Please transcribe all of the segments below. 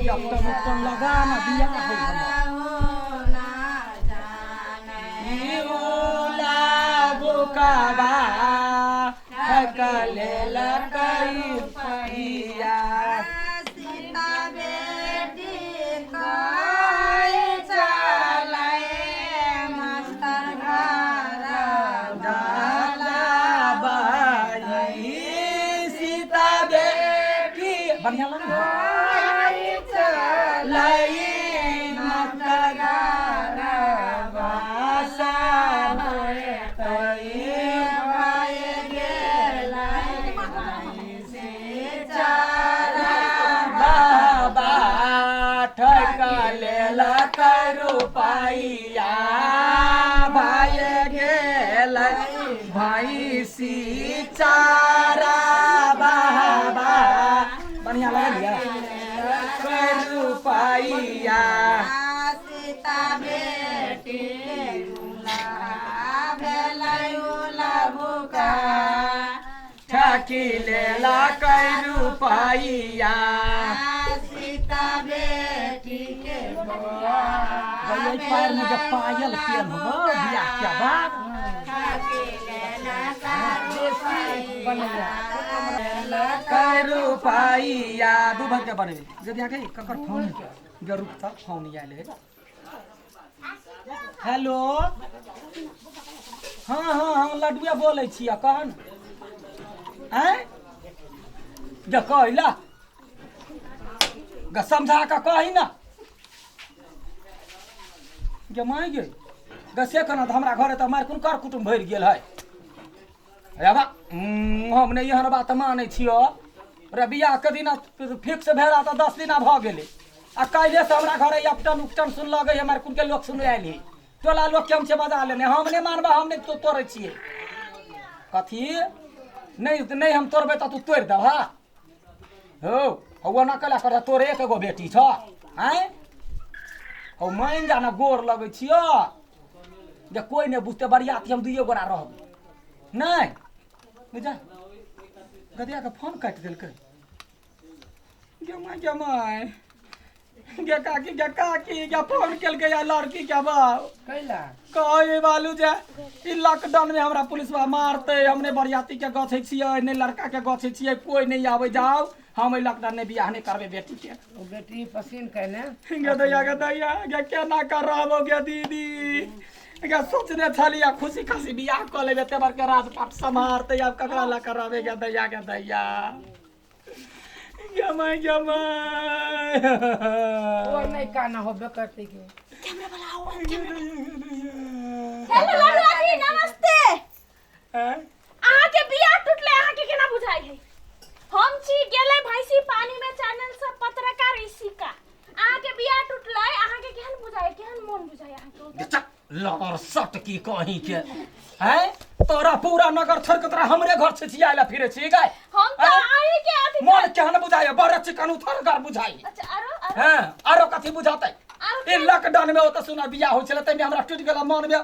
Doctor उक्टर लगा ना बियाह है हमर। ई उला बुकबा ठकले लकई पहिया। सीता बेटी कहै चलै मास्टर घर दादा बाई सीता बेटी बढ़िया लगल कहै चलै लई मास्टर घर बासा तई भए गेलै भैंसी चारा बाबा ठकले रुपैया भाइ गेल भैंसी चारा बाबा बढ़िया लगल रुपैया। सीता बेटी दुल्हा भेलै उलबुका ठकी लेला कै रुपैया। सीता बेटी के भैया पैर में जब पायल पेन्हबो बियाह के बाद कै रुपैया दू भर के बनेबै यदि अहाँके ककर फोन गे रुक तऽ फोन आयल है। हेलो, हाँ हाँ हाँ लड्डुए बोलै छियै, कह ने। आँय गे कहिला गे समझा कऽ कही ने गे माय गे गे से केना तऽ हमरा घरे तऽ मारि कोन कर कुटुम्ब भरि गेल है। रे बा हम नहि एहन बात मानै छियौ रे। बियाहके दिन फिक्स भेला तऽ 10 दिना भऽ गेलै आ काल्हिएसँ हमरा घरे अपटन उपटन सुन लगै हमर कोनके लोक सुनै आयल है। टोला लोकके हम छै बजा लेने, हम नहि मानबै, हम नहि तो तोड़ै छियै। कथी नहि नहि हम तोड़बै तऽ तू तोड़ि देबह हौ? हौ ओना कैला कर, तोरे एक एगो बेटी छ? आँय हौ, मानि जा ने, गोर लगै छियौ जे कोइ नहि बुझतै, बरियाती हम दुइए गोरा रहबै। नहि बुझा गदियाके फोन काटि देलकै। गे माय, गे माय, गे काकी, गे काकी, गे फोन केलकै या लड़की के बाप। कैला कहे बालू जे ई लॉकडाउन में हमरा पुलिसवा मारतै, हम नहि बरियाती के गछै छियै, नहि लड़का के गछै छियै, कोइ नहि आबै जाउ, हम एहि लॉकडाउन में बियाह नहि करबै बेटी के। ओ बेटी पसीन कैने गे दैया, गे दैया, गे केना कर रहबो गे दीदी? गे सोचने छलियै खुशी खुशी बियाह कऽ लेबै, एते बड़के राजपाट सम्हारतै, आब ककरा लऽ कऽ रहबै? गे दैया, गे दैया, गे माय, गे माय। ओ नहि काना होबे करतै के। कैमरा वाला आओ, कैमरा। हेलो लड्डू जी, नमस्ते। हैं? अहाँ के बियाह टूटले, अहाँ के केना बुझाई है? हम छी गेलै भैंसी पानी में चैनल से पत्रकार इशिका। अहाँ के बियाह टूटले, अहाँ के केहन बुझाई, केहन मन बुझाई अहाँ के? चल लड़ सट की कहीं के हैं, तोरा पूरा नगर छोड़ के तोरा हमरे घर से छिया ला फिरे छी गाय। हम तो हैं? अहीं के अथी मन केहन बुझाय, बड़ चिकन उथर घर बुझाय। अच्छा, आरो आरो हैं, आरो कथी बुझातै? आरो ई लॉकडाउन में ओतऽ सुना बियाह होइ छलै, ताहिमे हमरा टूटि गेल, मन में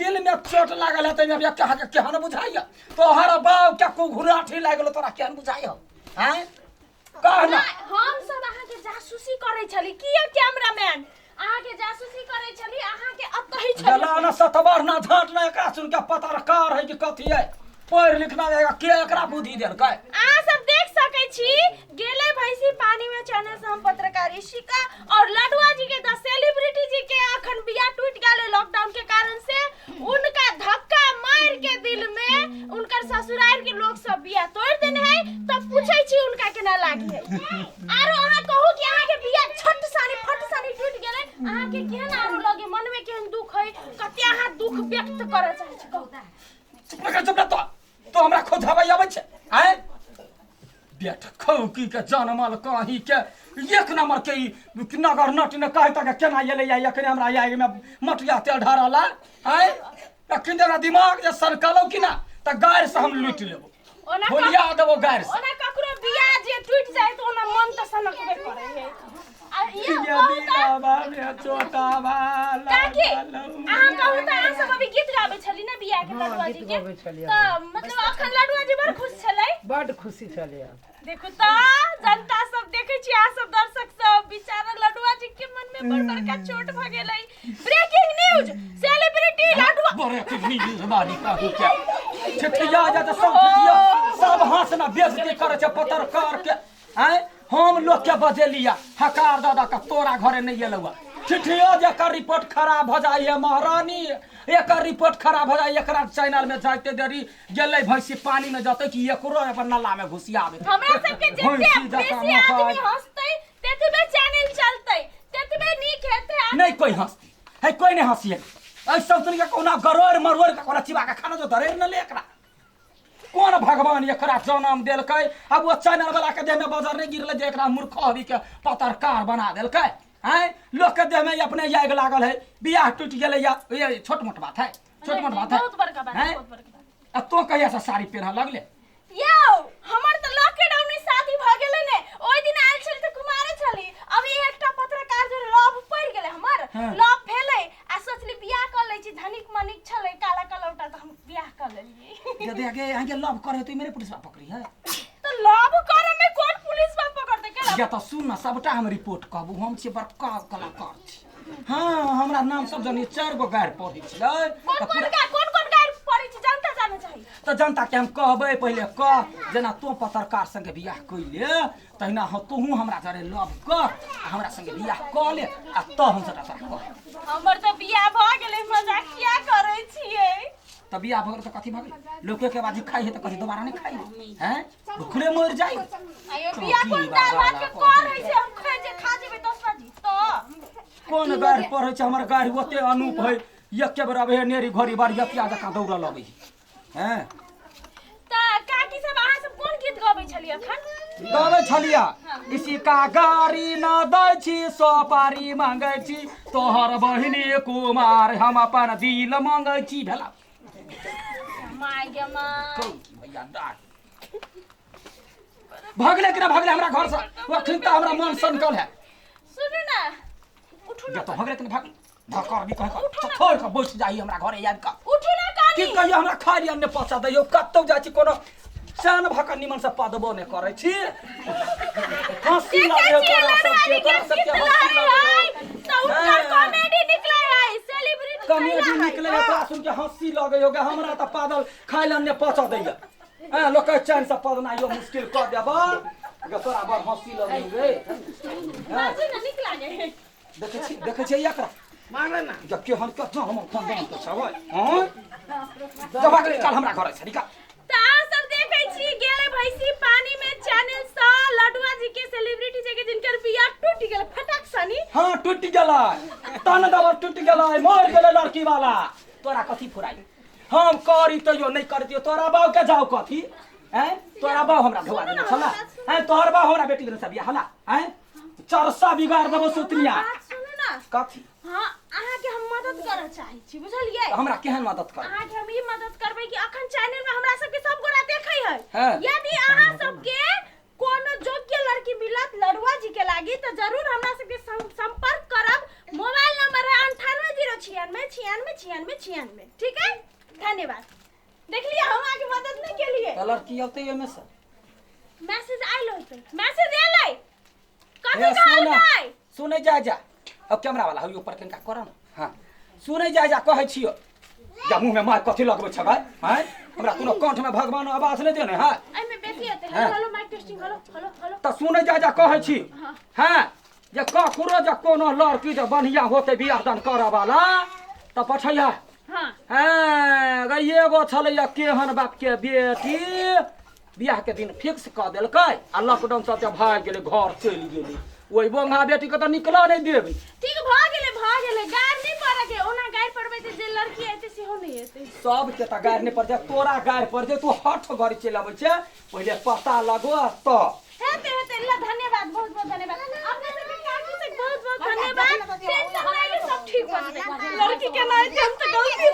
दिल में चोट लागल है, ताहिमे अभी अहाँके केहन बुझाइया? तोहर बाप के कुघुराठी लागि गेलो, तोरा केहन बुझाइया? हैं, कह ना। नहि, हम सब अहाँ के जासूसी करै छली। किया कैमरामैन अहाँ के जासूसी करै छली, अहाँ के अतही छली। गला ना सतबर ना झाट ना, एकरा सुन के पत्रकार है कि कथी है, पढ़ लिखना रहेगा के एकरा बुद्धि देलकै? अहाँ सब देख सकै छी गेलै भैंसी पानी में चैनल से हम पत्रकार इशिका और लडुआ जी के द सेलिब्रिटी जी के अखन बियाह टूट गेलै लॉकडाउन के कारण से। उनका धक्का मार के दिल में उनकर ससुराल के लोग सब बियाह तोड़ देने है, तब पूछै छी उनका केना लागी है। आरो अहाँ कहू कि अहाँ के बियाह छट सानी फट सानी टूट गेलै, अहाँ के केहन आरो लगे, मन में केहन दुख है, कते अहाँ दुख व्यक्त करऽ चाहै छी, कहू। चुप रह, चुप रह। तो तो हमरा खोजाबै आबै छै? आँय बेटा खौकी के जनमल कहीं के एक नंबर के ई नगर नट ने कहे तक केना एलै या एखने हमरा आइ में मटिया तेल ढारला। आँय अखन जरा दिमाग जे सनकलौ कि ना तऽ गारि से हम लूटि लेबो। ओना होलिया देबो गारि से। ओना ककरो बियाह जे टूटि जाय तऽ ओना मन तऽ सनकबे करै है। आ ये ये कहू तऽ दिलवा में चोटावा काकी लागल। अहाँ कहू तऽ अहाँ सब अभी गीत गाबै छली ने बियाह के हाँ, लडुआ जी गीत के गाबै छलियै। तऽ मतलब अखन लडुआ जी बड़ खुश छलै। बड खुशी छलै। देखू तऽ जनता सब देखै छी अहाँ सब दर्शक सब, बेचारा लडुआ जी के मन में बड़ बड़का चोट भ गेलै। ब्रेकिंग न्यूज, सेलिब्रिटी लडुआ बड़े के न्यूज बारी कहू के ठिठिया जा तऽ सब ठिठिया सब हंसना बेइज्जती करै छै पत्रकार के। आँय हम लोग के बजेलिया हकार दादा का तोरा घरे नहीं एलौआ। ठिठियो जेकर रिपोर्ट खराब हो जाइ है महारानी, एकर रिपोर्ट खराब हो जाइ, एकरा चैनल में जाइते देरी गेलै भैंसी पानी में जतै कि एकरो अपन नाला में घुसियाबे। हमरा सबके जते भैंसी जकाँ बेसी आदमी मकाइ। हंसतै तेतबे चैनल चलतै, तेतबे नीक हेतै। नहीं कोई हंसती है, कोई नहीं हंसी है। ऐसा सुन के कोना गरोर मरोड़ के कोना चिबा के खाना जो धरे न ले एकरा। कोन भगवान एकरा जन्म देलकै? अब वो चैनल वाला के देह में बजर नहीं गिरलै जे एकरा मूर्ख अभी के पत्रकार बना देलकै। आँय लोग के देह में अपने आगि लागल है, बियाह टूटि गेलै या ये छोट मोट बात है, छोट मोट बात है। बहुत बड़का बात है, आँय? बहुत बड़का बात। आ तो कहिया से साड़ी पेन्ह लगले? यौ हमर तऽ लॉकडाउन में शादी भ गेलै ने, ओहि दिन आयल छली तऽ कुमारे छली। अब ई एकटा पत्रकार जे लव पड़ि गेलै हमर, हाँ। लव भेलै आ सोचली बियाह कऽ लै छी, धनिक मनिक छलै काला कलौटा तऽ हम बियाह कऽ लेलियै। यदि आगे अहाँके लव करे तो मेरे पुलिस पकड़ी है। तऽ लव करे में कोन पुलिस बा पकड़तै केला? या तऽ सुन न, सबटा हम रिपोर्ट कहबू, हम छियै बड़का कलाकार छी। हाँ हमरा नाम सब जानी, 4 गो गारि पढ़ै छियै। कोन तऽ कोन पूरा गा कोन कोन गारि पढ़ै छी जनता जानै चाही। तऽ जनता के हम कहबै पहिले कह, जेना तों पत्रकार संगे बियाह कैले तहिना हम तोहूँ हमरा जरे लव कर आ हमरा संगे बियाह कऽ ले आ तब हम सबटा तोरा कहब। हमर तऽ बियाह भऽ गेलै, मजाक किया करै छियै? तऽ बियाह भऽ गेल तऽ कथी भऽ गेल? लोके के बाजी खाइ है तऽ कथी दोबारा नहि खाइ है? हैं भुखले मरि जाइ। आयो बियाह कोन दाल भात के कर है से हम खाइ जे खा जेबै 10 बाजी तऽ कोन गारि पढ़ै छै? हमर गारि ओते अनूप है, एके बेर अबै है नेरी घड़ी बारी यतिया जकाँ दौड़ल अबै है। हैं तऽ काकी सब अहाँ सब कोन गीत गबै छलियै अखन? गाबै छलिया इसी का गारी न दै छी सोपारी मांगै छी, तोहर बहिनी कुमार हम अपन दिल मांगै छी। भेला my गे my. भैया डाक भगले कि ना भगले हमरा घर से? अखन तऽ हमरा मन सनकल है। सुनू ना, उठू या ना, तो भगले कि ना भगले धकर भी कह उठू ना। छोड़ के बैठ जाही हमरा घरे आबि कऽ। उठू ना की कानी। कहियो हमरा खाइ लिअ नहि पचा दैयौ, कतौ जाइ छी कोनो चैन भऽ कऽ निमन से पदबो नहि करै छी। हँसी देखै लागै छियै तोरा लडुआ सबके, जी के तोरा सबके गीत हँसी लहरै लागै। है तऽ हुनकर हाँ। कॉमेडी निकलै है, सेलिब्रिटी कॉमेडी निकले है तोरा सुन के हँसी लगै हो। हमरा तऽ पादल खाइ लए नहि पचा दैया। हँ लोक के चैन से पदनाइयो मुश्किल कऽ देबऽ गे, तोरा बड़ हँसी लगै रे। बाजू ना, नीक लागै है। देखै छी, देखै छियै एकरा मारले ना जब केहन केतना हमर खानदान के छबै। हँ जब आगे निकाल हमरा घरे से निकाल। तऽ अहाँ सब देखै छी गेलै भैंसी पानी में चैनल सँ लडुआ जी के सेलिब्रिटी जी के जिनकर बियाह टूटि गेल फटाक सनी। हाँ टूटि गेलै, तन दबर टूटि गेलै, मर गेलै लड़की वाला। तोरा कथी फुराई? हम करी तैयो नहीं करी तैयो तोरा बाऊ के जाओ कथी? हैं तोरा बाऊ हमरा धोआ देने छला? हैं तोहर बाऊ हमरा बेटी देने छला बियाह हला? हैं चरसा बिगाड़ देबो सुतनिया। बात सुनू ना। कथी? हाँ अहाँके हम मदद करऽ चाहै छी, बुझलियै? हमरा केहन मदद कर? अहाँके हम ई मदद करबै कि अखन चैनल में हमरा सबके सब गोरा देखै है। हाँ। यदि अहाँ सबके कोनो योग्य लड़की मिलत लडुआ जी के लागी तऽ जरूर हमरा सबके संपर्क करब। मोबाइल नंबर है 98 096 96 96 96। ठीक है, धन्यवाद। देखलिए हम अहाँके मदद नहीं केलिए। तऽ लड़की औतै एहिमे से? मैसेज आयल होतै, मैसेज एलै कथी हे सुन, कहलकै? सुनै जा जा, अब कैमरा वाला हो ऊपर कनिका कर न। हाँ सुनै जा जा, कहै छियो जा मुँह में मार कथी लगबै छबै? हैं हमरा कोनो कंठ में भगवान आवाज नहि देने है। एहिमे बेसी हेतै। हाँ। Hello hello mic testing, hello hello hello. तऽ सुनै जा जा कहै छी, हाँ जे ककरो जे कोनो लड़की जे बढ़िया होतै बियाह दान करऽ वाला तऽ पठैया। हाँ हाँ गै एगो छलैया केहन बाप के बेटी, बियाह के दिन फिक्स कऽ देलकै आ लॉकडाउन चलते भागि गेलै, घर चलि गेलै। ओहि बोंगा बेटी के तऽ निकलऽ नहि देबै। ठीक भऽ गेलै, भऽ गेलै, गारि नहि पड़ऽ के। ओना गारि पड़बै तऽ जे लड़की एतै सेहो नहि एतै। सबके तऽ गारि नहि पड़तै, तोरा गारि पड़तै। तू हठ घड़ी चलि अबै छै, पहिले पता लगो तऽ हेतै हेतै। ल धन्यवाद, बहुत बहुत धन्यवाद अपना सबके काकी से, बहुत बहुत धन्यवाद। टेंशन नहीं ले, सब ठीक हो जेतै। लड़की के नाते हम तऽ गलती